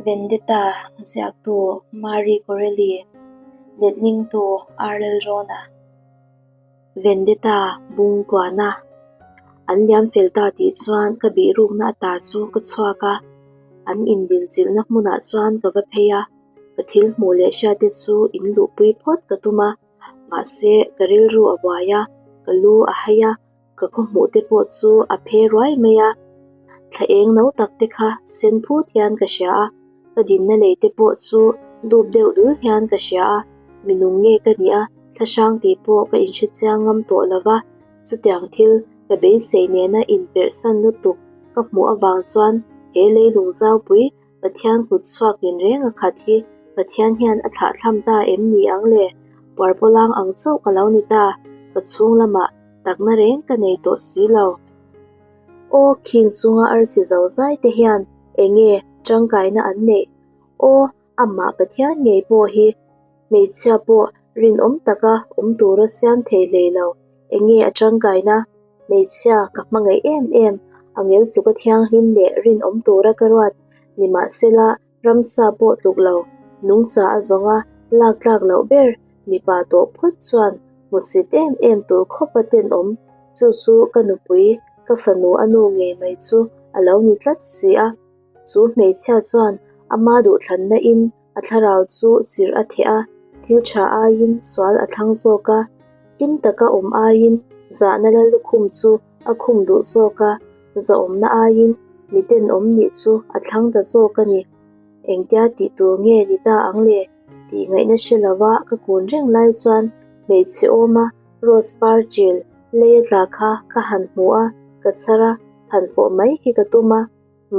Vendetta ziaktu Marie Corelli, letlingtu R. Lalrawna. Vendetta bung kuana an liam fel ta tih chuan ka bihrukna ata chu ka chhuak a, an indinchilhna hmunah chuan ka va phei a, ka thil hmuh leh hriatte chu in luhpui phawt ka tum a, mahse ka rilru a buai a, ka lu a hai a. Ka khaw hmuh te pawh chu a phe ruai mai a, thla eng no tak te kha sen phut hian ka hria a, ka dinna lei te pawh chu dup deuh dul hian ka hria a, mi nung nge ka nih a, thla hrang tih pawh ka inhre chiang ngam tawh lo va, chutiang thil ka beisei nena inperhsan lutuk ka hmuh avang chuan he leilung zaupui Pathian kut chhuak din reng a khat hi Pathian hian a thlahthlam ta em ni ang le? Puarpawlang ang chauh ka lo ni ta, ka chhung lamah takna reng ka nei tawh si lo. Aw, khing chunga arsi zo zai te hian enge tangkaina an neih? Aw, amah Pathian ngei pawh hi hmeichhia pawh rinawm taka awm tura siam thei hlei lo, enge a tangkaina? Hmeichhia ka hmangaih em em, a ngel tluka thianghlim leh rinawm tura ka ruat nimahsela ramsa pawh tluk lo, nungcha a zawnga lak tlak loh ber mipa tawh phawt chuan hmusit em em tur khawpa tenawm, chu chu ka nupui, ka fanu a nu ngei mai chu a lo ni tlat si a. Chu hmeichhia chuan ama duhthlanna in A thlarau chu chirh a theh a, thil tha aiin sual a thlang zawk a, hlim taka awm aiin zahna la lukhum chu a khum duh zawk a, zahawmna aiin miten awm nih chu a thlang ta zawk a ni. Engtia tih tur nge ni ta ang le? Tih ngaihna hre lova ka kun reng lai chuan hmeichhe awma rose par chil lei a tla kha ka han hmu a, ka chhar a, han fawh mai hi ka tum a.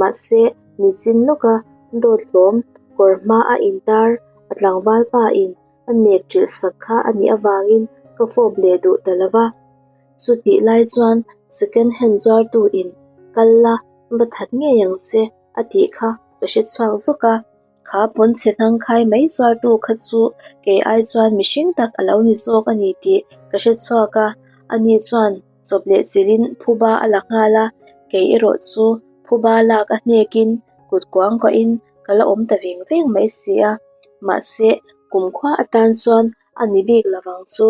Mahse, nichin lawka dawt hlawm kawr hma a intar a tlangval pa in a nek ṭilh sak kha a nih avangin ka fawp leh duh ta lo va. Chutih lai chuan second hand zuartu in kal la va that ngei ang che a tih kha ka hre chhuak zawk a. Kha pawnchhe hnang khai mai zuartu kha chu kei ai chuan mihring tak a lo ni zawk a ni tih ka hre chhuak a, ani chuan chawp leh chilhin phuba a la nghal a, kei erawh chu phuba lak a hnekin kut kuang kuahin ka la awm ta veng veng mai si a, mahse kumkhua atan chuan a ni bik lovang chu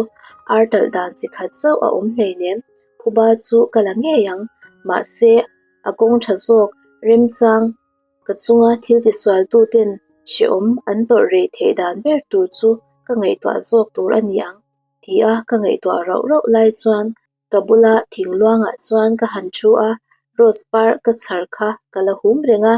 ar talh dan chi khat chauh a awm hleinem, phuba chu ka la ngei ang, mahse a kawng tha zawk remchang Ka chunga thil tisualtuten hrehawm an tawrh rei theih dan ber tur chu ka ngaihtuah zawk tur a ni ang tia ka ngaihtuah rauh rauh lai chuan ka bula thing luangah chuan ka han thu a, rose par ka chhar kha ka la hum reng a.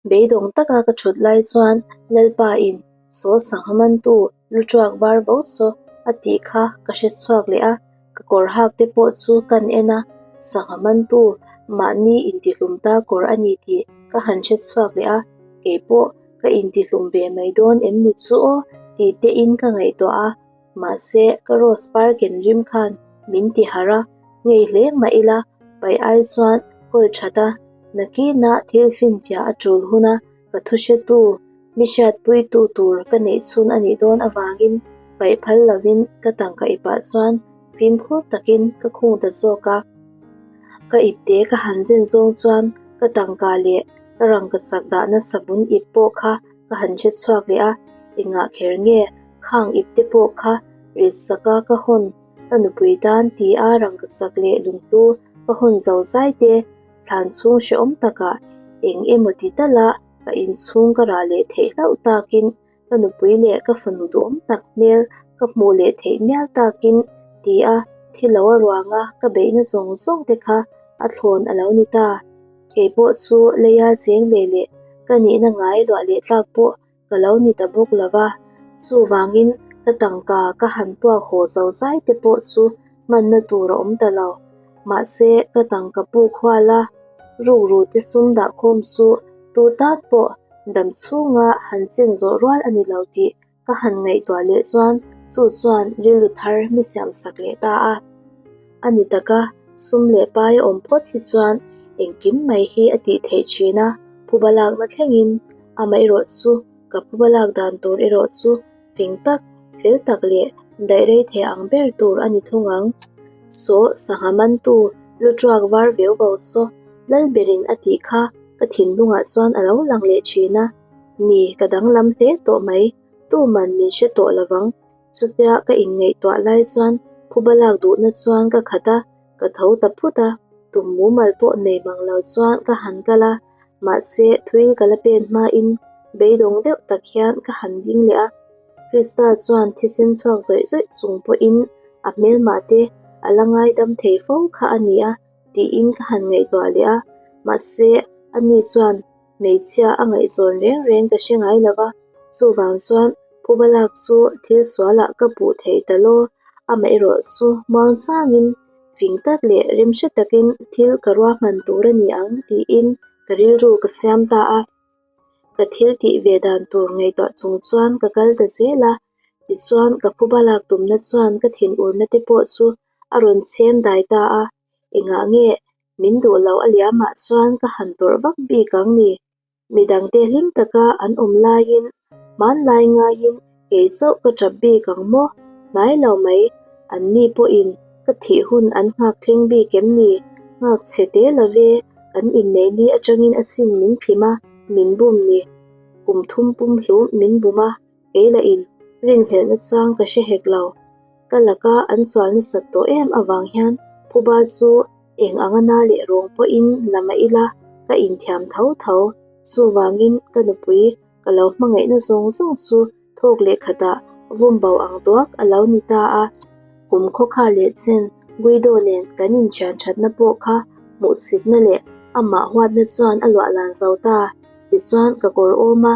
Beidawng taka ka thut lai chuan Lalpa in chaw sangha mantu lu tuak var vo saw a tih kha ka hre chhuak leh a, ka kawr hak te pawh chu kan en a, sangha mantu mahni intihlum ta kawr a ni tih ka han hre chhuak leh a, kei pawh ka intihlum ve mai dawn em ni chu aw tih te in ka ngaihtuah a, mahse ka rose par ken rim khan min ti harh a, ngei hle mah ila paih ai chuan kawl that a, nakina thil finfiah a tul hun a ka thu hretu Mi hriatpuitu tur ka neih chhun a nih dawn avangin paih phal lovin ka tangka ipah chuan fimkhur takin ka khung ta zawk a. Ka ipte ka han zen zawng chuan ka tangka leh ka rangka chak dahna savun ip pawh kha ka han hre chhuak leh a, engah kher nge khang ipte pawh kha rit saka ka hawn ka nupui tan ti a rangka chak leh lunghlu ka hawn zo zai te thlan chhung hrehawm takah eng emaw ti tala Ka inchhung ka rah leh theih hlauh takin ka nupui leh ka fanu duhawm tak hmel ka hmuh leh theih mial takin ti a thilo a ruanga ka beihna zawng zawng te kha a thlawn a lo ni ta. Kei pawh chu leia cheng ve leh ka nihna ngai luah leh tlak pawh ka lo ni ta bawk lo va, chuvangin ka tangka ka han puak haw zo zai te pawh chu hmanna tur a awm ta lo. Mahse, ka tangka puk hual a, rukru te sum dah khawm chu tu tan pawh dam chhunga han chen zawh rual a ni lo tih ka han ngaihtuah leh chuan chu chuan rilru thar mi siam sak leh ta a. A ni taka, sum leh pai a awm phawt hi chuan engkim mai hi a tih theih thin a, phuba lakna thlengin amaherawh chu ka phuba lak dan tur erawh chu fing tak, fel tak leh daih rei thei ang ber tur a ni thung ang. Saw sangha mantu lu tuak var veu vo saw Lalberin a tih kha ka thinlungah chuan a lo lang leh thin a. Ni, ka danglam hle tawh mai. Tuman min hre tawh lovang. Chutia ka inngaihtuah lai chuan phuba lak duhna chuan ka khat a, ka tho ta phut a. Tum mumal pawh nei mang lo chuan ka han kal a, mahse thui ka la pen hmain beidawng deuh tak hian ka han ding leh a. Krista chuan thisen chhuak zawih zawih chung pawhin a hmelmah te a la ngaidam thei fo kha a ni a tiin ka han ngaihtuah leh a, mahse ani chuan hmeichhia a ngaihzawn reng reng ka hre ngai lo va, chuvang chuan phuba lak chu thil sualah ka puh thei ta law, amaherawh chu muang changin fing tak leh remhre takin thil ka ruahman tur a ni ang tiin ka rilru ka siam ta a. Ka thil tih ve dan tur ngaihtuah chung chuan ka kal ta zel a, tichuan ka phuba lak tumna chuan ka thinurna te pawh chu a rawn chhem dai ta a, engah nge min duh loh a liamah chuan ka han tawrh vak bik ang ni? Midangte hlim taka an awm laiin hmanlai ngaiin kei chauh ka tap bik ang maw? Hnai lo mai, anni pawhin ka thih hun an nghak thleng bik em ni? Nghak chhe te love, kan inneih ni atangin a chin min thlim a, min bum ni. Kum thum pum hlum min bum a, kei lahin rinhlelhna chang ka hre hek lo. Ka laka an sual nasat tawh em avang hian phuba chu eng anga na leh rawng pawhin la mah ila ka inthiam tho tho. Chuvangin ka nupui ka lo hmangaihna zawng zawng chu thawk leh khatah vum bo ang duak a lo ni ta a. Kum khawkha leh chen Guido nen kan inthian thatna pawh kha hmuhsitna leh amah huatna chuan a luahlan zo ta. Tichuan ka kawr awm a.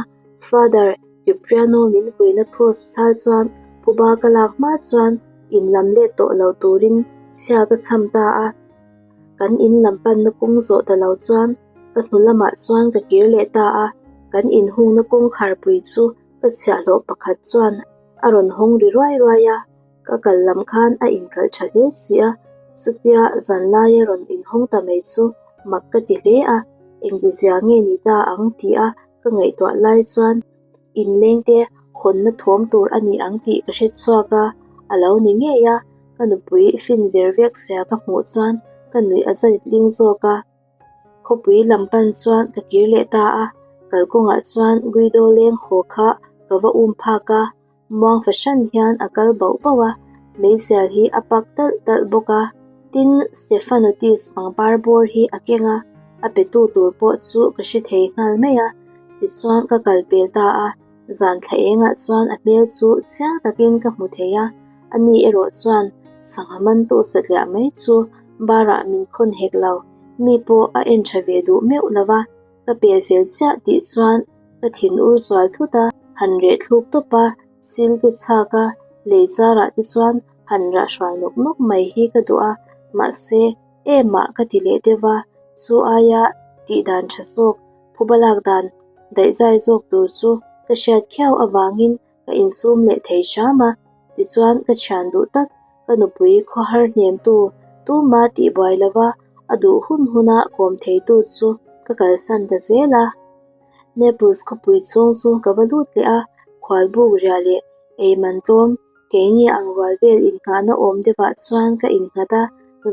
Father Cipriano min vuina cross chal chuan phuba ka lak hma chuan in lam let tawh lo turin chhia ka cham ta a. Kan in lam panna kawng zawh ta lo chuan ka hnu lamah chuan ka kir leh ta a. Kan inhungna kawngkharpui chu ka chhiahhlawh pakhat chuan a rawn hawng ri ruai ruai a. Ka kal lam khan a inkhalh tha hle si a, chutia zan laia rawn inhawng ta mai chu mak ka ti hle a, engtizia nge ni ta ang tih a ka ngaihtuah lai chuan inlengte hawnna thawm tur a ni ang tih ka hre chhuak a, a lo ni ngei a, ka nupui fin ver vek sia ka hmuh chuan ka nuih a za letling zawk a. Khawpui lam pan chuan ka kir leh ta a, kalkawngah chuan Guido leng haw kha ka va um phak a, Muang fahran hian a kal bauh bauh a, meizial hi a pak talh talh bawk a. Tin, Stephanotis pangpar bawr hi a keng a, a petu tur pawh chu ka hre thei nghal mai a. Tichuan ka kal pel ta a, zan thla engah chuan a hmel chu chiang takin ka hmu thei a, ani erawh chuan sangha mantu satliah mai chu barah min khawn hek lo, mi pawh a en tha ve duh meuh lo va. Ka pel fel chiah tih chuan ka thin ur zual thut a, han reh thluk tawp a, chil te chhak a, lei charah te chuan han rah hruai nawk nawk mai hi ka duh a, mahse emah ka ti leh deuh a, chu aia tih dan tha zawk, phuba lak dan daihzai zawk tur chu ka hriat khiau avangin ka insum leh thei hram a, tichuan ka thian duh tak ka nupui khawhar hnemtu tuma tih buai lova a duh hun huna kawm theitu chu ka kalsan ta zel a. Naples khawpui chhung chu ka va lut leh a, khualbuk riah leh ei man tlawm keini ang rual vel innghahna awm deuhah chuan ka innghat a,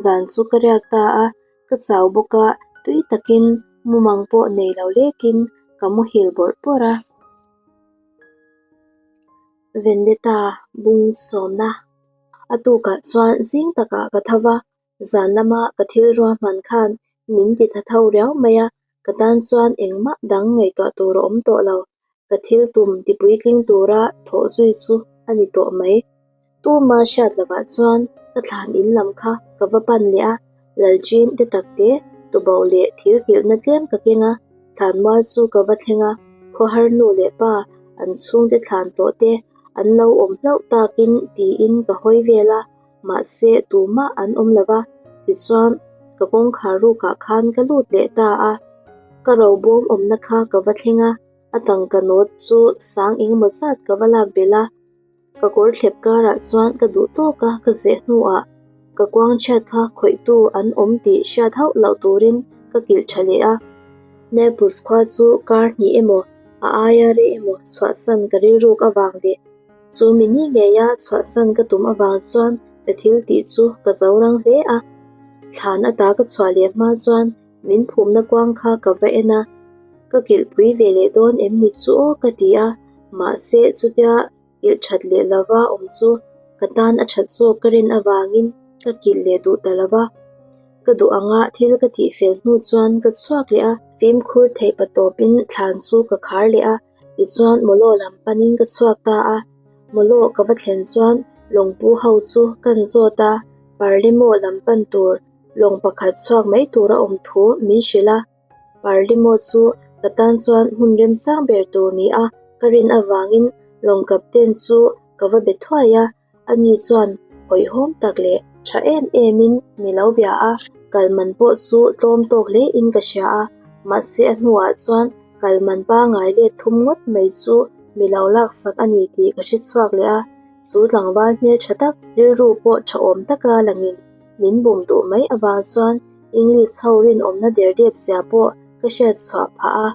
zan chu ka riak ta a, ka chau bawk a, tui takin mumang pawh nei lo lekin ka muhil bawrh bawrh a. Vendetta bung sawmna a tukah chuan zing takah ka tho va, zan lama ka thil ruahman khan min ti tha tho riau mai a, ka tan chuan engmah dang ngaihtuah tur a awm tawh lo, ka thil tum ti puitling tura thawh zui chu a ni tawh mai. Tuma hriat lovah chuan ka thlan in lam kha ka va pan leh a, Lalchin te tak te tuboh leh thir kilhna tlem ka keng a, thlanmual chu ka va thleng a, khawhar nu leh pa an chhungte thlan tawh te an lo awm hlauh takin tiin ka hawi vel a, mahse tumah an awm lo va, tichuan ka kawngkhar rukah khan ka lut leh ta a, ka robawm awmna kha ka va thleng a, a tangka nawt chu sang engemaw zat ka va lak belh a. Ka kawr thlep karah chuan ka duh tawk a, ka zeh hnuah ka kuang chhiat kha khawihtu an awm tih hriat hauh loh turin ka kilh tha leh a. Naples khua chu kar hnih emaw a aia rei emaw chhuahsan ka rilruk avang leh chu mi ni ngeia chhuahsan ka tum avang chuan ka thil tih chu ka zo rang hle a. Thlan ata ka chhuah leh hma chuan min phumna kuang kha ka va en a. Ka kilhpui ve leh dawn em ni chu aw ka ti a, mahse chutia kilh that leh lova awm chu ka tan a that zawk ka rin avangin ka kilh leh duh ta lova. Ka duh anga thil ka tih fel hnu chuan ka chhuak leh a, fimkhur theih patawpin thlan chu ka khar leh a, tichuan mawlaw lam panin ka chhuak ta a. Mawlaw ka va thlen chuan lawngpu ho chu kan zawt a, Parlemaw lam pan tur lawng pakhat chhuak mai tur a awm thu min hrilh a. Parlemaw chu ka tan chuan hmun remchang ber tur ni a ka rin avangin lawng captain chu ka va be thuai a. Ani chuan hawihhawm tak leh tha em emin mi lo bia a, kal man pawh chu tlawm tawk hle in ka hria a, mahse a hnuah chuan kal man pangai let thum ngawt mai chu mi lo laksak a ni tih ka hre chhuak leh a, chu tlangval hmel tha tak rilru pawh tha awm taka langin min bum duh mai avang chuan English ho rinawmna der dep zia pawh ka hriat chhuah phah a.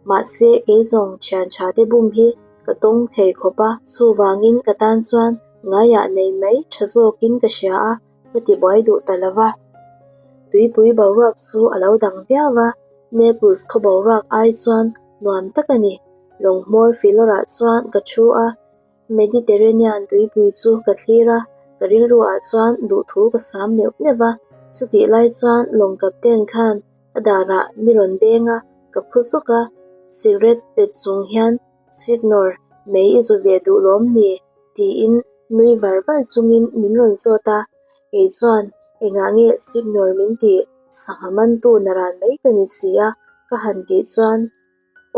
Mahse, kei zawng thian tha te bum hi ka tawng thei khawp a, chuvangin ka tan chuan ngaiah nei mai tha zawkin ka hria a, ka ti buai duh ta lo va. Tuipui boruak chu a lo dang viau va, Naples khaw boruak ai chuan nuam tak a ni. Lawng hmawr filawrah chuan ka thu a, Mediterranean tuipui chu ka thlir a, ka rilruah chuan duhthu ka sam neuh neuh va, chutih lai chuan lawng captain khan A darah mi rawn beng a, ka phu zuk a, cigarette pet chung hian Signor, mei i zu ve duh lawm ni? tiin nui var var chungin min rawn zawt a, kei chuan engah nge Signor min tih sangha mantu naran mai ka ni si a ka han tih chuan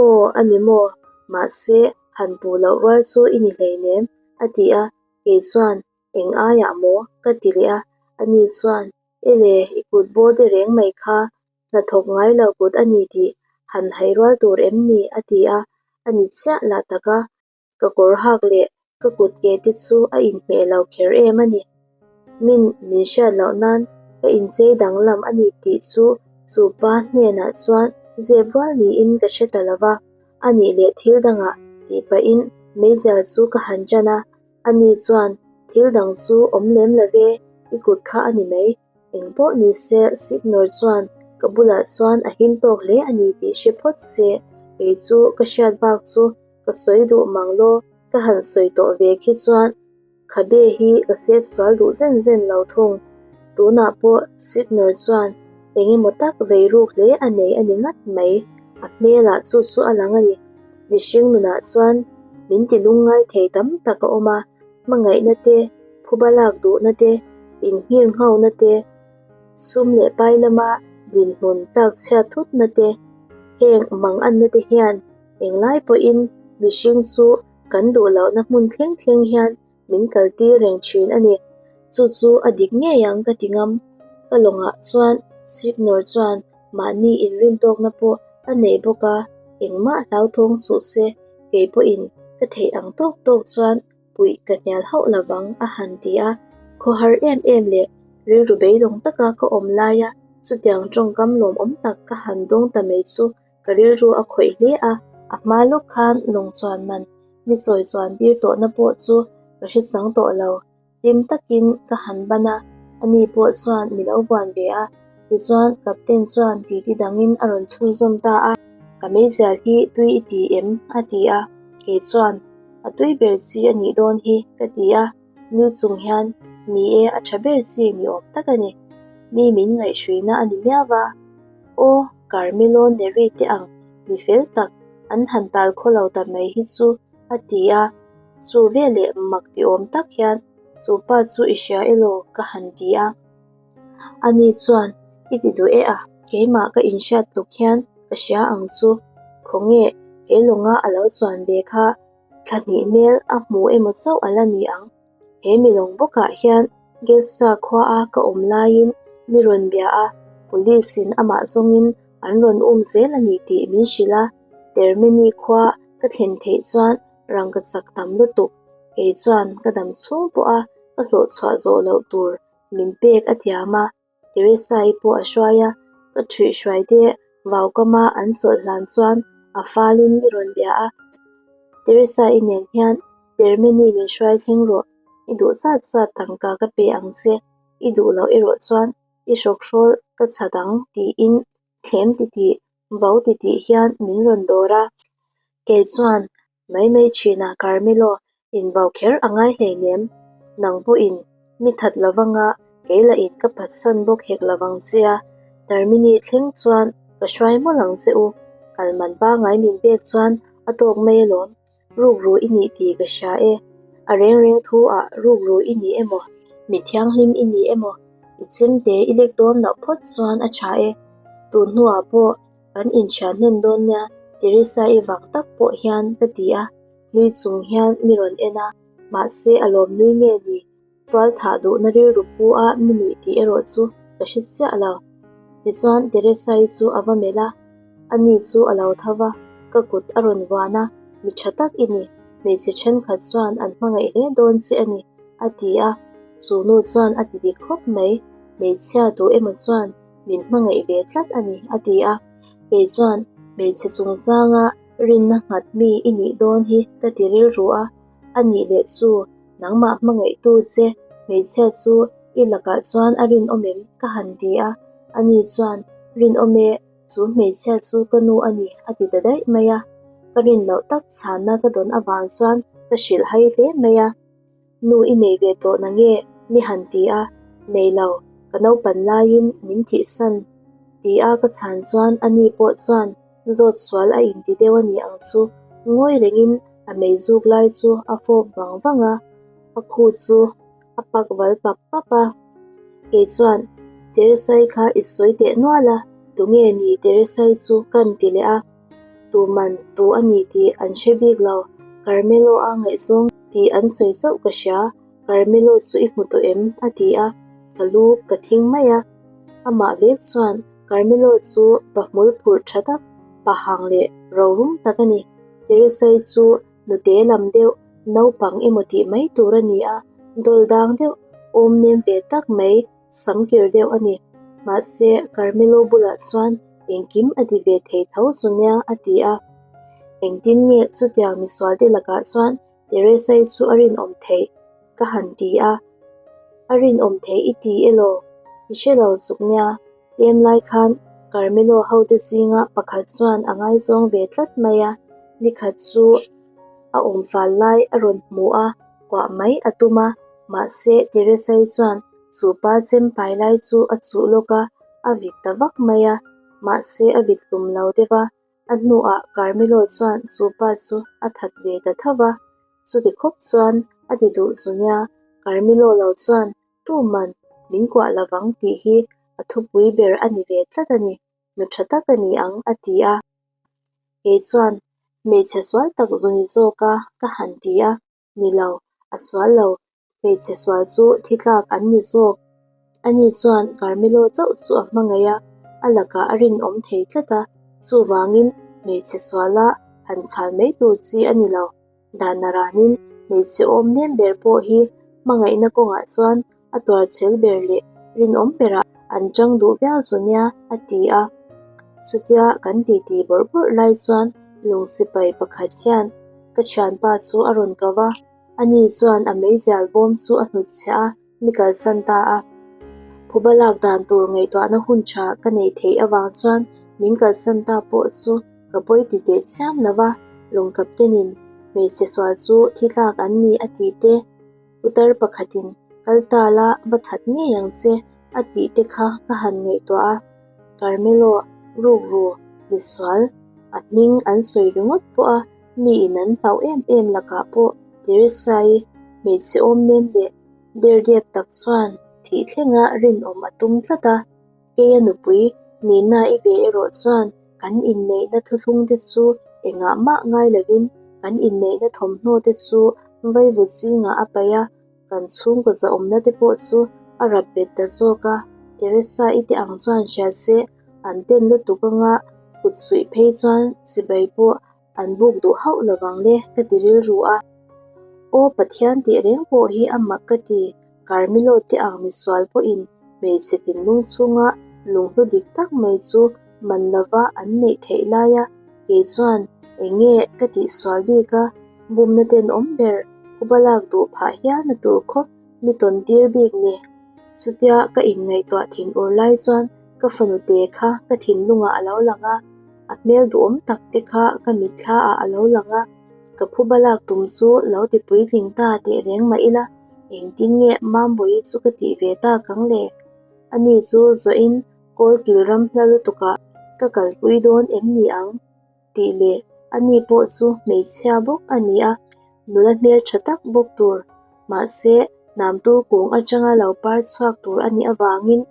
Aw, a ni maw? Mahse, han puh loh rual chu i ni hleinem a ti a, kei chuan eng aiah maw? ka ti leh a, ani chuan Ele, i kut bawr te reng mai kha hnathawk ngai lo kut a ni tih han hai rual tur em ni? a ti a, a ni chiah lah tak a, ka kawr hak leh ka kut ke te chu a inhmeh lo kher em a ni. Min min hriat loh nan ka inchei danglam a ni tih chu chu pa hnenah chuan zep rual niin ka hre ta lo va, a nih leh thil dangah tih pahin meizial chu ka han ṭan a. Ani chuan, Thil dang chu awm lem lo ve, i kut kha a ni mai. Eng pawh ni se, Signor chuan ka bulah chuan a him tawk hle a ni tih hre phawt se, kei chu ka hriat bak chu ka sawi duh mang law, ka han sawi tawh ve khi chuan khabe hi ka sep sual duh zen zen lo thung. Tunah pawh Signor chuan eng emaw tak vei ruk hle a nei a ni ngat mai, a hmelah chu chu a lang a ni. Mihring nunah chuan min ti lungngai thei tam tak a awm a, hmangaihna te, phuba lak duhna te, inhngir nghauna te, sum leh pai lama dinhmun tlak chhiat thutna te, heng manganna te hian englai pawhin mihring chu kan duh lohna hmun thleng thleng hian min kal tir reng thin a ni. Chu chu a dik ngei ang ka ti ngam. Ka lawngah chuan Signor chuan mahni inrintawkna pawh a nei bawk a, engmah hlauthawng suh se, kei pawhin ka theih ang tawk tawk chuan puih ka hnial hauh lovang a han ti a. Khawhar em em leh rilru beidawng taka ka awm laia chutiang tawngkam lawmawm tak ka han dawng ta mai chu Ka rilru a khawih hle a, a hma lawk khan lawng chuan man mi chawi chuan tir tawhna pawh chu ka hre chang tawh lo. Hlim takin ka han ban a, ani pawh chuan mi lo vuan ve a, tichuan captain chuan titi dangin a rawn chhunzawm ta a. Ka meizial hi tui i ti em? a ti a, kei chuan a tui ber chi a nih dawn hi ka ti a. Nui chung hian, Ni e, a tha ber chi ni awm tak a ni. Mi min ngaihhruina a ni miau va. Aw, Carmelo Neri te ang mi fel tak an han tal khaw lo ta mai hi chu, a ti a. Chu veleh mak ti awm tak hian, Chu pa chu i hria elaw? ka han ti a. Ani chuan, I ti duh e a, keimah ka inhriat tluk hian ka hria ang chu. Khawnge he lawnga a lo chuan ve kha Thla hnih hmel a hmu emaw chauh a la ni ang. He milawng bawkah hian Gesta khua a ka awm laiin mi rawn bia a, police in amah zawngin an rawn um zel a ni tih min hrilh a, Termini khua ka thlen theih chuan rangka chak tam lutuk, kei chuan ka dam chhung pawh a ka hlawh chhuah zawh loh tur min pek a thiam a. Teresa-i pawh a hruai a, ka ṭhuih hruai te vaukama an chawlh hlan chuan a falin mi rawn bia a, Teresa-i nen hian Termini min hruai thleng rawh, i duh zat zat tangka ka pe ang che, i duh loh erawh chuan i hrawkhrawl ka chhat ang tiin thlem titih. Vau titih hian min rawn dawr a. Kei chuan, Mai mai thin a Carmelo, invau kher a ngai hleinem. Nang pawhin mi that lovanga kei lahin ka phatsan bawk hek lovang che a, Termini thleng chuan ka hruai mawlh ang che u. Kal man pangai min pek chuan a tawk mai alawm. Rukru i nih tih ka hria e. A reng reng thu ah rukru i ni emaw, mi thianghlim i ni emaw, i chemte i lek dawn loh phawt chuan a tha e. Tun hnuah pawh kan inthian hnem dawn nia Teresa-i vang tak pawh hian ka ti a, nui chung hian mi rawn en a, mahse a lawm nui nge ni? Tual thah duhna rilru pu a mi nuih tih erawh chu ka hre chiah lo. Tichuan Teresa-i chu a va melh a, ani chu a lo tho va, ka kut a rawn vuan a, Mi tha tak i ni, hmeichhe thenkhat chuan an hmangaih hle dawn che a ni, a ti a, chu nu chuan a ti dik khawp mai, hmeichhia duh emaw chuan min hmangaih ve tlat a ni, a ti a. Kei chuan hmeichhe chungchanga rinna nghat mi i nih dawn hi ka ti rilru a, a nih leh chu nangmah hmangaihtu che hmeichhia chu i lakah chuan a rinawm em? ka han ti a, ani chuan rinawm e, chu hmeichhia chu ka nu a ni a ti ta daih mai a, ka rin loh tak chhanna ka dawn avang chuan ka hrilh hai hle mai a. Nu i nei ve tawh na nge? Mi han ti a, Nei lo, ka naupan laiin min thihsan ti a ka chhan chuan ani pawh chuan zawt sual a inti deuh a ni ang chu, ngawi rengin a mei zuk lai chu a fawp vang vang a, a khu chu a pak val pap pap a. Kei chuan, Teresai kha i sawi teh nual a, tunge ni Teresai chu kan ti leh a. Tuman tu a ni tih an hre bik lo, Carmelo a ngaihzawng tih an sawi chauh ka hria, Carmelo chu i hmu tawh em? a ti a, ka lu ka thing mai a. Amah vek chuan Carmelo chu pa hmul phurh tha tak, pa hang leh rorum tak a ni. Teresai chu nute lam deuh, naupang emaw tih mai tur a ni a, dawl dang deuh, awm nem ve tak mai, sam kir deuh a ni. Mahse, Carmelo bulah chuan engkim a ti ve thei tho zu nia a ti a. Engtin nge chutiang misualte lakah chuan Teresa-i chu a rinawm theih? ka han ti a. A rinawm theih i ti elaw? I hre lo zuk nia, tlem lai khan Carmelo hote zinga pakhat chuan a ngaizawng ve tlat mai a, nikhat chu a awm fal lai a rawn hmu a, kuah mai a tum a, mahse Teresa-i chuan chu pa chem pai lai chu a chuh lawk a, a vit ta vak mai a, mahse a vit hlum lo deuh a, a hnuah Carmelo chuan chu pa chu a that ve ta tho va, chuti khawp chuan a ti duh zu nia, Carmelo lo chuan tuman min kuah lovang tih hi a thupui ber a ni ve tlat a ni, nu tha tak a ni ang a ti a. Kei chuan hmeichhe sual tak zu ni zawk a ka han ti a, ni lo, a sual lo, hmeichhe sual chu thi tlak an ni zawk. Ani chuan Carmelo chauh chu a hmangaih a, a lakah a rinawm thei tlat a, chuvangin hmeichhe suala han chhal mai tur chi a ni lo. Dan a ranin hmeichhe awm nem ber pawh hi hmangaihna kawngah chuan a tuarchhel ber leh rinawm berah an chang duh viau zu nia, a ti a. Chutia kan titi bawrh bawrh lai chuan lung sipai pakhat hian ka thianpa chu a rawn ko va, ani chuan a meizial bawm chu a hnutchhiah a, mi kalsan ta a. Phuba lak dan tur ngaihtuahna hun tha ka neih theih avang chuan min kalsan ta pawh chu ka pawi ti teh chiam lo va, lung captain-in hmeichhe sual chu thi tlak an ni a tih te, Putar pakhatin kal ta la va that ngei ang che a tih te kha ka han ngaihtuah a, Carmelo rukru misual a hming an sawi ringawt pawh a mi in an hlauh em em lakah pawh Teresa-i hmeichhe awm nem leh derdep tak chuan thih thlenga rinawm a tum tlat a, Keia nupui Nina-i ve erawh chuan kan inneihna thuthlung te chu engah mah ngai lovin kan inneihna thawmhnaw te chu vaivut zingah a paih a, kan chhungkaw zahawmna te pawh chu a rap bet ta zawk a. Teresa-i te ang chuan hria se an ten lutuk anga kut suih phei chuan chibai pawh An buk duh hauh lovang le ka ti rilru a. Aw Pathian tih reng pawh hi a mak ka ti, Carmelo te ang misual pawhin hmeichhe thinlung chhunga lunghlu dik tak mai chu man lova an neih theih laia kei chuan eng nge ka tihsual bik a, bumna tenawm ber phuba lak duh phah hial na tur khawp mi tawn tir bik ni. Chutia ka inngaihtuah thin ur lai chuan ka fanu te kha ka thinlungah a lo lang a. A hmel duhawm tak te kha ka mitthla ah a lo lang a, ka phuba lak tum chu lo ti puitling ta teh reng mah ila, engtin nge Mambawi chu ka tih ve tak ang le? Ani chu zawhin kawlkil ram hla lutukah ka kalpui dawn em ni ang? Tih leh ani pawh chu hmeichhia bawk a ni a, nula hmeltha tak bawk tur. Mahse, hnamtur kung atanga lo par chhuak tur a nih avangin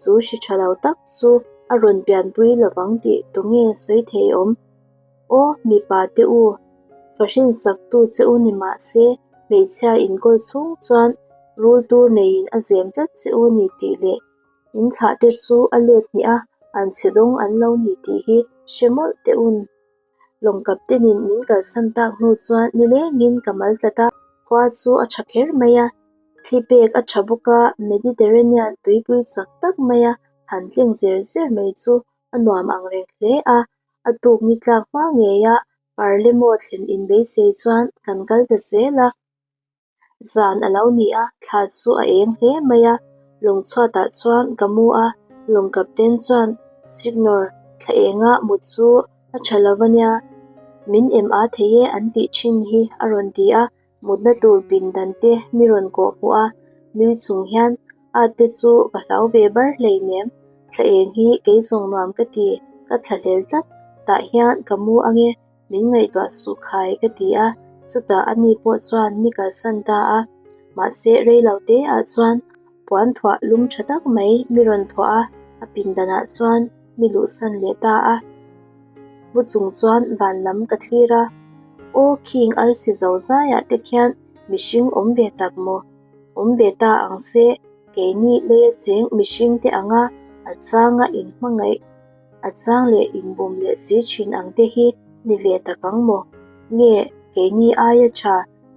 chu hri tha lo tak chu a rawn pianpui lovang tih tunge sawi thei awm? Aw, mipa te u, fahrin saktu che u ni mahse, hmeichhia inkawl chhung chuan rul tur neiin a zem tlat che u ni tih leh In thlah te chu a let hnih a, an chhe dawng an lo ni tih hi hre mawlh teh un. Lawng captain-in min kalsan tak hnu chuan nilengin ka mal tlat a, khua chu a tha kher mai a, thli pek a tha bawk a, Mediterranean tuipui chak tak maia han tleng zer zer mai chu a nuam ang reng hle a, a tuk ni tlak hma ngeia Palermo thlen inbeisei chuan kan kal ta zel a. Zan a lo ni a, thla chu a eng hle mai a, lawng chhuatah chuan ka mu a, lawng captain chuan Signor, thla enga mut chu a tha lo a nia, min em a thei e an tih thin hi a rawn ti a, mutna tur pindan te mi rawn kawh hmuh a, nui chung hian at te chu ka hlau ve bar hleinem, thla eng hi kei zawng nuam ka ti, ka thla hlel tlat, tah hian ka mu ange. Min ngaihtuah suh khai ka ti a, chutah ani pawh chuan mi kalsan ta a. Mahse rei lo te ah chuan puan thuah lum tha tak mai mi rawn thuah a, a pindanah chuan mi luhsan leh ta a. Mu chung chuan van lam ka thlir a, Aw khing arsi zo zaiah te khian mihring awm ve tak maw? Awm ve ta ang se, keini leia cheng mihring te anga a changa inhmangaih A chang leh inbum leh si thin ang te hi ni ve tak ang maw? Nge keini aia tha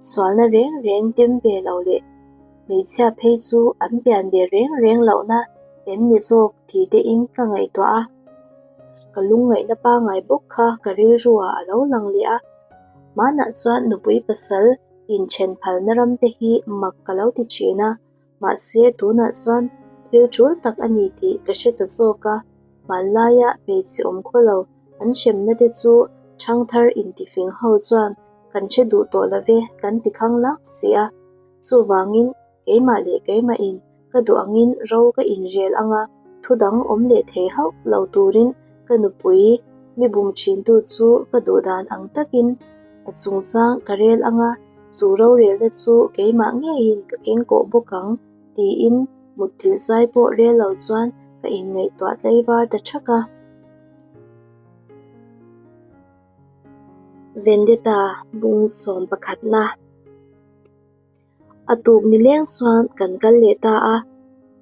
sualna reng reng tem ve lo leh hmeichhia phei chu an pian ve reng reng lohna em ni zawk ti tein ka ngaihtuah a. Ka lungngaihna pangngai bawk kha ka rilru ah a lo lang leh a. Hmanah chuan nupui pasal inthen phalna ram te hi mak ka lo ti thin a. Mahse, tunah chuan thil tul tak a ni tih ka hre ta zawk a, hmanlaia hmeichhe awm khaw lo an hremna te chu ṭhangthar intifing ho chuan kan hre duh tawh lo ve kan ti khang lak si a. Chuvangin, keimah leh keimahin ka duh angin ro ka inrel ang a, thu dang awm leh thei hauh lo turin ka nupui mi bum ṭhintu chu ka duh dan ang takin a chungchang ka rel ang a, Chu rorelna chu keimah ngeiin ka keng kawh bawk ang, tiin mutthilh zai pawh rel lo chuan ka inngaihtuah tlaivar ta thak a. Vendetta bung sawm pakhatna A tuk nileng chuan kan kal leh ta a,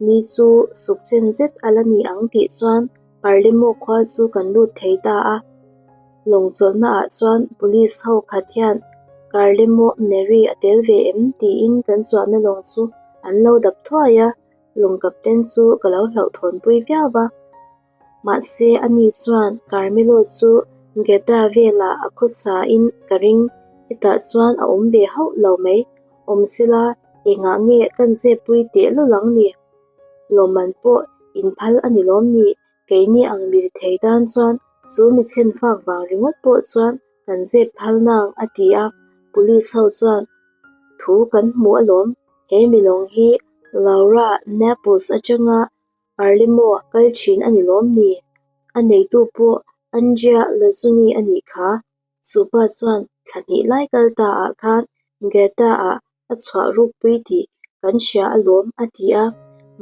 ni chu suk chen zet a la ni ang tih chuan Parlemo khua chu kan lut thei ta a. Lawng chawlhna ah chuan police ho khat hian Carlemo Neri a tel ve em tiin kan chuahna lawng chu an lo dap thuai a, lawng captain chu ka lo hlauhthawnpui viau va. Mahse ani chuan Carmelo chu Geta velah a khawsa in ka ring, hetah chuan a awm ve hauh lo mai. Awm sela engah nge kan zep pui teh lawlh ang ni? Lawmman pawh inphal a ni lawm ni? Keini ang mir thei tan chuan chu mi chhen fak vang ringawt pawh chuan kan zep phal nang a ti a, police ho chuan thu kan hmu alawm, he milawng hi Laura Naples atanga Palermo kal thin a ni lawm ni? A neitu pawh Andrea Lazzoni a nih kha. Chu pa chuan thla hnih lai kal ta ah khan Geta ah a chhuah rukpui tih kan hria alawm a ti a,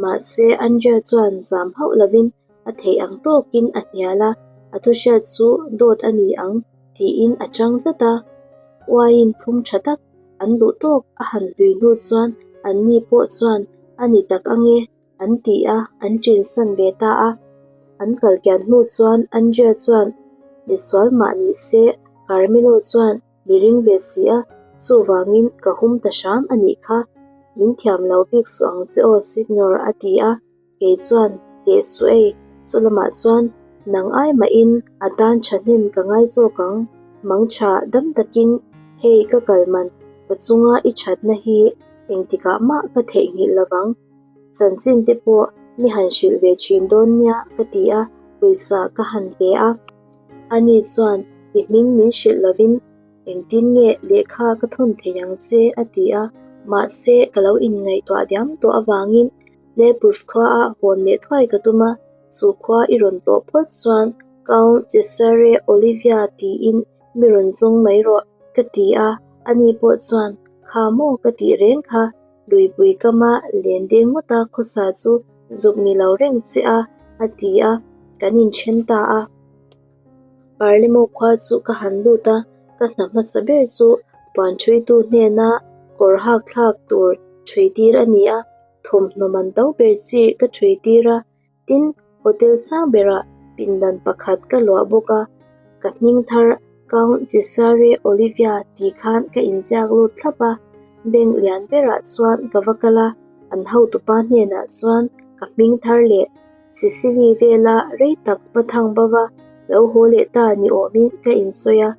mahse Andrea chuan zam hauh lovin a theih ang tawkin a hnial a, a thuhriat chu dawt a ni ang tiin a chang tlat a. Uaiin thlum tha tak an duh tawk a han hlui hnu chuan anni pawh chuan a ni tak ange an ti a, an ṭinsan ve ta a. An kal kian hnu chuan Andrea chuan misual mah ni se Carmelo chuan mi ring ve si a, chuvangin ka hum ta hram a nih kha. Min thiam lo bik suh ang che aw Signor a ti a, kei chuan teh suh ei, chu lamah chuan nang ai mahin a tan thahnem ka ngai zawk ang, mangtha dam takin hei ka kal man ka chunga i thatna hi engtikah mah ka theihnghilh lovang. Chanchin te pawh mi han hrilh ve thin dawn nia ka ti a, pawisa ka han pe a. Ani chuan, I hming min hrilh lovin engtin nge lehkha ka thawn thei ang che? a ti a. Mahse, ka lo inngaihtuah diam tawh avangin Naples khuaah hawn leh thuai ka tum a, chu khua i rawn tlawh phawt chuan Count Cesare Olivia tiin mi rawn zawng mai rawh, ka ti a. Ani pawh chuan, Kha maw ka tih reng kha, luipui kama len deng ngawta khawsa chu zuk ni lo reng che a, a ti a, kan inthen ta a. Parlemo khua chu ka han lut a, ka hna hmasa ber chu puan thuitu hnena kawr hak thlak tur thui tir a ni a, thawmhnaw man to ber chi ka thui tir a, Tin, hotel sang berah pindan pakhat ka luah bawk a, ka hming thar Count Cesare Olivia tih khan ka inziak lut thlap a, bank lian berah chuan ka va kal a, an hotupa hnenah chuan ka hming thar leh Sicily vela rei tak va thang bava lo haw leh ta ni awmin ka insawi a.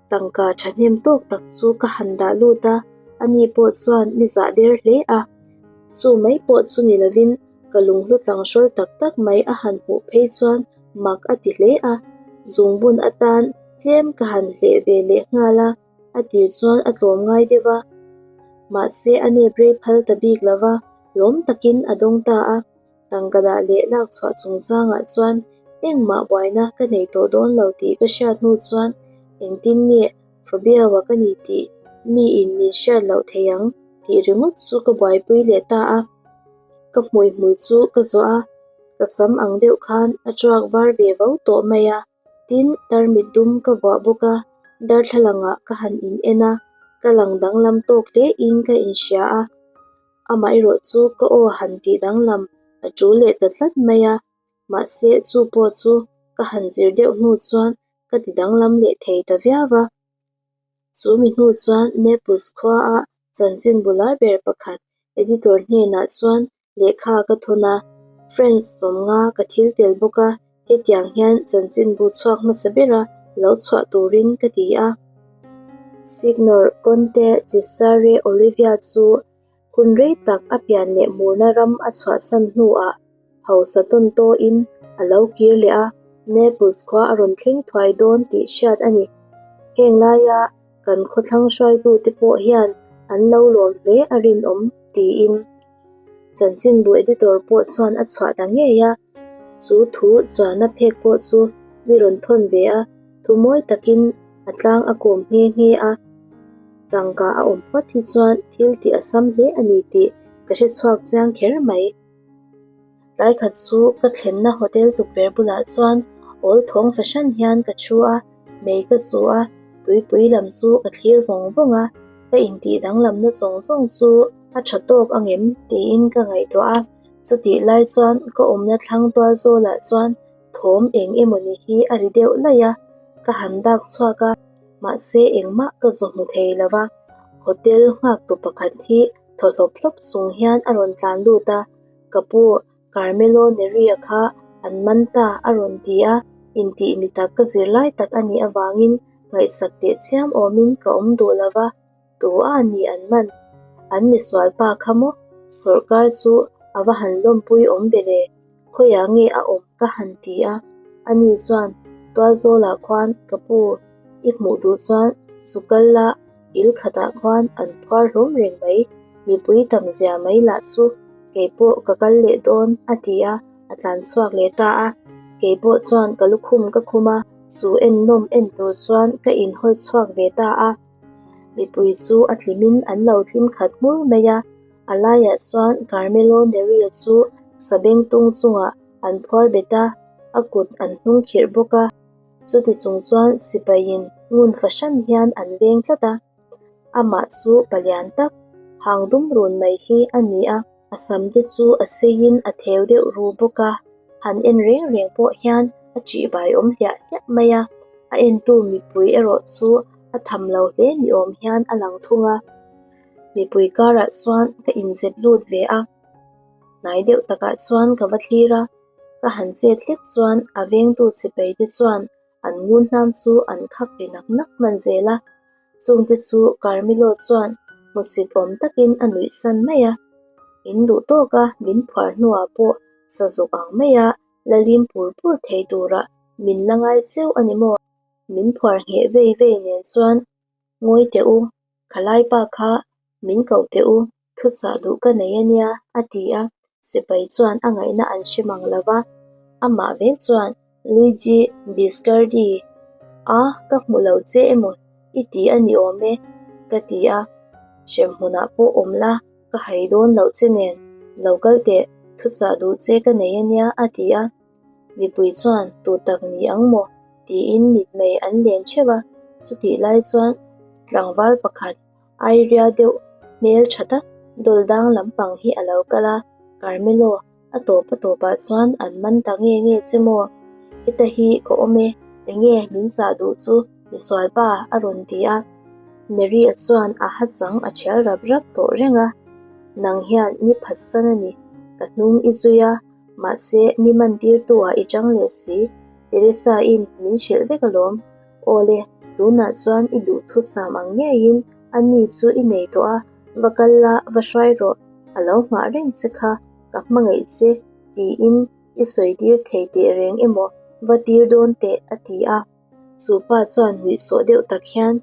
Tangka thahnem tawk tak chu ka han dah lut a, ani pawh chuan mi zah der hle a. Chu mai pawh chu ni lovin ka lunghlu tlanghrawl tak tak mai a han hmuh phei chuan mak a ti hle a, zungbun atan tlem ka han hleh ve leh nghal a, a tir chuan a tlawm ngai deuh a. Mahse a nep rei phal ta bik lo va, lawm takin a dawng ta a. Tangka dah leh lak chhuah chungchangah chuan engmah buaina ka nei tawh dawn lo tih ka hriat hnu chuan engtin nge Fabio-a ka ni tih miin min hriat loh thei ang tih ringawt chu ka buaipui leh ta a. Ka hmuihmul chu ka zuah a, ka sam ang deuh khan a truak var ve vo tawh mai a. Tin, tarmit dum ka vuah bawk a, darthlalangah ka han in en a, ka lang danglam tawk hle in ka inhria a. Amaherawh chu ka aw han tih danglam a tul leh ta tlat mai a, mahse chu pawh chu ka han zir deuh hnu chuan ka ti danglam leh thei ta viau a. Chu mi hnu chuan Naples khuaa chanchin bular ber pakhat editor hnenah chuan lehkha ka thawn a, French sawmnga ka thil tel bawk a, hetiang hian chanchinbu chhuak hmasa bera lo chhuah turin ka ti a. Signor Conte Cesare Olivia chu hun rei tak a pian leh murna ram a chhuahsan hnuah hausa tawn tawhin a lo kir leh a, Naples khua a rawn thleng thuai dawn tih hriat a ni. Heng laia kan khawthlang hruaitute pawh hian an lo lawm hle a rinawm, tiin chanchinbu editor pawh chuan a chhuah ta ngei a. Chu thu chuanna phek pawh chu mi rawn thawn ve a, thu mawi takin a tlang a kawm nghe nghe a. Tangka a awm phawt hi chuan thil tih a sam hle a ni tih ka hre chhuak chiang kher mai. Tlai khat chu ka thlenna hotel tukverh bulah chuan awl thawng fahran hian ka thu a, mei ka chu a, tuipui lam chu ka thlir vawng vawng a, ka intih danglamna zawng zawng chu a tha tawk angem tiin ka ngaihtuah a, chutih lai chuan ka awmna thlang tual zawlah chuan thawm eng emawni hi a ri deuh laih a, ka han dak chhuak a, mahse engmah ka zu hmu thei lo va, hotel nghaktu pakhat hi thaw hlawp hlawp chung hian a rawn tlan lut a, Ka pu, Carmelo Neria kha an man ta a rawn ti a, intih mi tak ka zir lai tak a nih avangin ngaihsak teh chiam awmin ka awm duh lo va, tu a ni an man? An misual pa kha maw? Sawrkar chu a va han lawmpui awm ve le, khawiah nge a awm ka han ti a, ani chuan Tualzawlah khuan ka pu, i hmuh duh chuan zu kal la, Il khatah khuan an phuar hlawm reng mai, mipui tam zia mai lah chu kei pawh ka kal leh dawn a ti a, a tlan chhuak leh ta a. Kei pawh chuan ka lukhum ka khum a, chu ennawm en tur chuan ka inhawl chhuak ve ta a. Mipui chu a tlimin an lo tlim khat hmur mai a, a laiah chuan Carmelo Neria chu sabengtung chungah an phuar bet a, a kut an hnung khirh bawk a. Chuti chung chuan sipaiin ngun fahran hian an veng tlat a, amah chu palian tak, hang dum run mai hi a ni a, a sam te chu a seiin a theu deuh ru bawk a, han en reng reng pawh hian a ṭih bai awm hliah hliah mai a, a entu mipui erawh chu a tham lo hle ni awm hian a lang thung a. Mipui karah chuan ka inzep lut ve a, hnai deuh takah chuan ka va thlir a. Ka han chet hlek chuan a vengtu sipai te chuan an ngun hnam chu an khak ri nak nak hman zel a, chungte chu Carmelo chuan hmusit awm takin a nuih san mai a. In duh tawk a min phuar hnuah pawh sazuk ang maia la lim pur pur thei turah min la ngai cheu a ni maw? Min phuar ngheh vei vei nen chuan, Ngawi teh u, khalai pa kha min koh teh u, thuchah duh ka nei a nia, a ti a. Sipai chuan a ngaihna an hre mang lo va, amah vek chuan, Luigi Biscardi, a ka hmu lo che emaw i ti a ni awm e, ka ti a. Hremhmunah pawh awm la, ka hai dawn loh che nen, lo kal teh, thuchah duh che ka nei a nia, a ti a. Mipui chuan tu tak ni ang maw? tiin mitmei an len theuh a, chutih lai chuan tlangval pakhat Airia deuh hmel tha tak dawl dang lampang hi a lo kal a, Carmelo a tawp a tawpah chuan an man ta nge nge che maw? Heta hi ka awm e, enge min chah duh chu misual pa a rawn ti a, Neri-a chuan a ha chang a thial rap rap tawh reng a, Nang hian mi phatsan a ni, ka hnung i zui a, Mahse, mi mantirtu-ah i chang leh si, Teresa-in min hrilh vek alawm. Awle, tunah chuan i duhthusam ang ngeiin a ni chu i nei tawh a, va kal la, va hruai rawh, a lo nghah reng che kha, ka hmangaih che, tiin i sawitir thei teh reng emaw, va tir dawn teh, a ti a. Chu pa chuan nuihsawh deuh tak hian,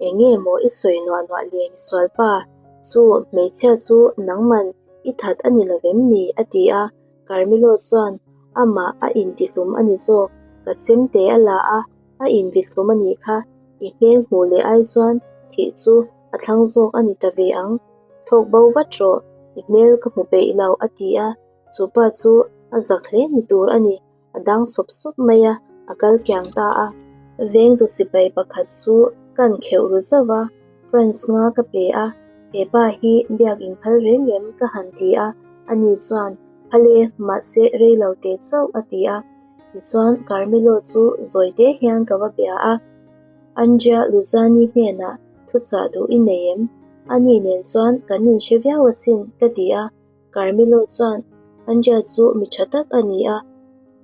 Eng nge maw i sawi nuah nuah le misual pa? Chu hmeichhia chu nangman i that a ni lo vem ni? a ti a. Carmelo chuan, Amah a intihlum a ni zawk, ka chemte a la a, a invithlum a nih kha, i hmel hmuh leh ai chuan thih chu a thlang zawk a ni ta ve ang. Thlawk bo vat rawh, i hmel ka hmu peih lo, a ti a. Chu pa chu a zak hle ni tur a ni. A dang sawp sawp mai a, a kal kiang ta a. Vengtu sipai pakhat chu kan kheuh ru zauh a, Franz nga ka pe a, he pa hi biak in phal reng em ka han ti a, ani chuan, Phal e, mahse rei lo teh chauh a ti a. Tichuan Carmelo chu zawi te hian ka va bia a, Andrea Luzzani hnenah thuchah duh i nei em? Ani nen chuan kan inhre viau asin ka ti a. Carmelo chuan, Andrea chu mi tha tak a ni a,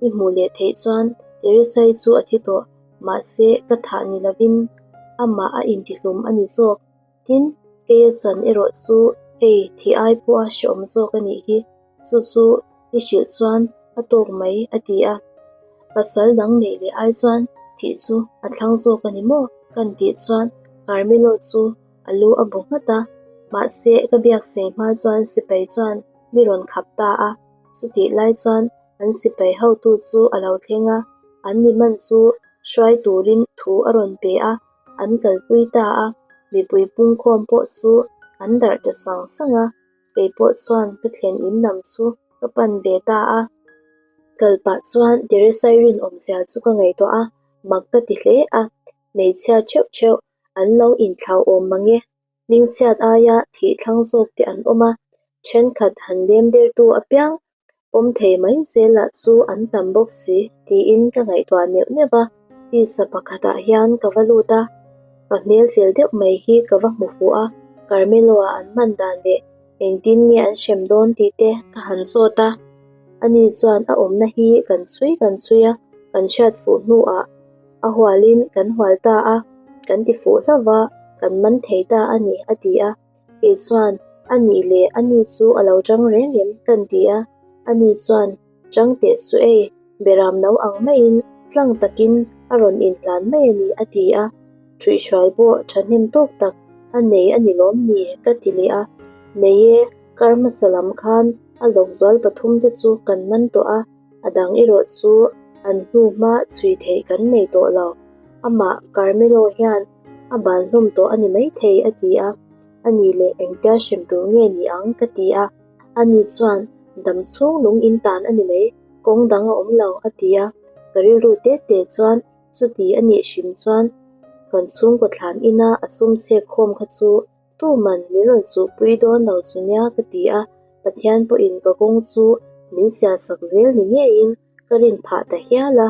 i hmuh leh theih chuan Teresai chu a thi tawh, mahse ka thah ni lovin amah a intihlum a ni zawk. Tin, keia chan erawh chu hei thih ai pawha hrehawm zawk a nih hi, chu chu i hrilh chuan a tawk mai a ti a. Pasal dang neih leh ai chuan thih chu a thlang zawk a ni maw? Kan tih chuan Carmelo chu A lu a bu nghat a, mahse ka biak sei hma chuan sipai chuan mi rawn khap ta a, chutih lai chuan an sipai hotu chu a lo thleng a, an mi man chu hruai turin thu a rawn pe a, an kalpui ta a, mipui pungkhawm pawh chu an darh ta sang sang a, kei pawh chuan ka thlen in lam chu ka pan ve ta a. Kal pah chuan Teresai rinawmzia chu ka ngaihtuah a, mak ka ti hle a, hmeichhia theuh theuh An lo inthlauhawm mang e. Hmingchhiat aia thih thlang zawk te an awm a, thenkhat han lem dertu apiang pawm thei mai zelah chu an tam bawk si tiin ka ngaihtuah neuh neuh a. Pisa pakhatah hian ka va lut a, pa hmel fel deuh mai hi ka va hmu fuh a, Carmelo-a an hman dan leh engtin nge an hrem dawn tih te ka han zawt a. Ani chuan a awmna hi kan chhui kan chhui a, kan hriat fuh hnuah A hualin kan hual ta a, kan ti fuh hlauh va, kan man thei ta a ni, a ti a. Kei chuan, A nih leh a ni chu a lo chang reng em? kan ti a. A ni chuan, Chang teh suh ei, beram no ang maiin tlang takin a rawn inhlan mai a ni, a ti a. Ṭhuihhruai pawh ṭhahnem tawk tak a nei a ni lawm ni? ka ti leh a. Nei e, kar hmasa lam khan a lawk zual pathum te chu kan man tawh a. A dang erawh chu an hnu hma chhui theih kan nei tawh lo. Amah Carmelo hian a ban hlawm tawh a ni maithei a ti a, a nih leh engtia hrem tur nge ni ang ka ti a. Ani chuan dam chhung lung in tan a ni mai, kawng dang a awm lo a ti a. Ka rilru tet teh chuan chuti a nih hrim chuan kan chhungkaw thlan ina a sum chhek khawm kha chu Tuman min rawn chuhpui dawn lo chu nia ka ti a, Pathian pawhin ka kawng chu min sialsak zel ni ngeiin ka rin phah ta hial a.